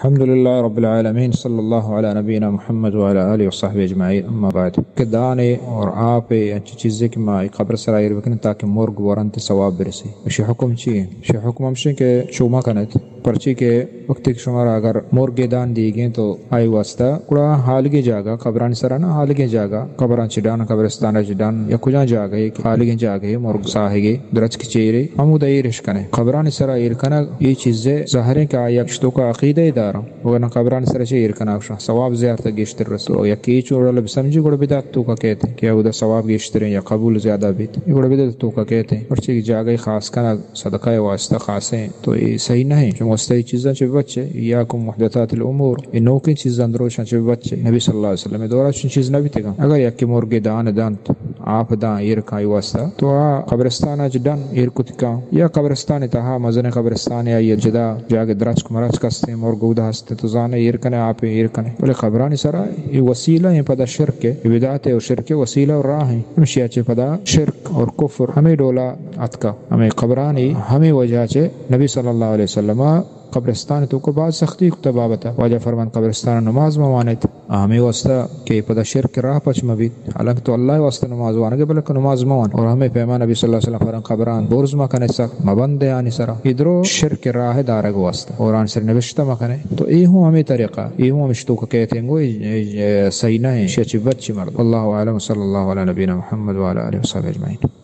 الحمدللہ رب العالمین، صلی اللہ علی نبینا محمد وعلی آلہ وصحبہ اجمعین، اما بعد۔ کہ دانے اور آپے انچی چیزے کہ ما قبر سرا ایر بکنیں تاکہ مرگ ورنت ثواب برسے۔ اشی حکم چی ہے؟ اشی حکم ہمشی کہ چو مکنت، پرچی کہ وقتی کہ شمارا اگر مرگے دان دیگیں تو آئی واسطہ گڑا حالگیں جاگہ، قبرانی سرا نہ، حالگیں جاگہ، قبران چہ ڈن، قبرستان چہ ڈن، یا کجا جاگہ ہے کہ حالگیں جاگہ ہے، مرگ ساہگے درچک چیرے، ہمودا ایرش کنے۔ قبرانی سرا ایر کنگ، یہ چیزے ظاہریں کہ آئی اکشتو کا عقیدہ دارا، وگرنہ قبرانی سرا چہ ایر کنگ شاہ ثواب زیارت گیشتر رسو۔ یا کہ چوڑا لب سمجھی گڑا بدعت تو کا کہتے ہیں کہ اودا ثواب گیشتر ہیں یا قبول زیادہ بیت، یہ گڑا بدعت تو کا کہتے ہیں۔ پرچے کہ جاگہ خاص کنگ صدقہ ءِ واسطہ خاصیں، تو اے صحیح نہ ایں۔ چون واسطہ اے چیزاں چہ بچے، ایاکم محدثات الامور، اے نوکیں چیزاں دروشاں چہ بچے۔ نبی صلی اللہ علیہ وسلم ءِ دورا چنین چیز نہ بیتگاں۔ اگر یکے مرگے دان دنت، آپ داں ایر کائی واسطہ، تو آ قبرستان ءَ چہ ڈن ایر کت کاں، یا قبرستان ءِ تہا، مزنیں قبرستان یا آئی جدا جاگہ درچک مرچک استیں، مرگ اودا ہستیں، تو زانے ایر کنے، آپ ایر کنے۔ بلے قبرانی سرا اے وسیلہ ایں پدا شرک ءِ، اے بدعت ءِ اور شرک ءِ وسیلہ اور راہ ایں۔ ہمشی ءَ چہ پدا شرک اور کفر ہمے ڈولا اتکا۔ ہمے قبرانی ہمے وجہ چہ نبی صلی اللہ علیہ وسلم ءَ قبرستان توکا باز سختی کتا بابتا۔ واجہ فرمان قبرستان نماز مہ وانیت۔ آ ہمے واسطہ کہ پدا شرک راہ پچ مہ بیت۔ حالانکہ تو اللہ واسطہ نماز وانگے بلکہ نماز مہ وان۔ اور ہمے پیما نبی صلی اللہ علیہ وسلم فرمان قبران برز مہ کنے سخت، مہ بندے آنی سرا۔ اے درو شرک راہ دارگ واسطہ۔ اور آن سر نبشتہ مہ کنے۔ تو اے ہوں ہمے طریقہ، اے ہوں ہمش توکا کہتے ہیں گو، اے، اے، اے صحیح نہ ایں، شچ بچ مرد۔ اللہ اعلم، صلی اللہ علی نبینا محمد وعلی آلہ وصحبہ اجمعین۔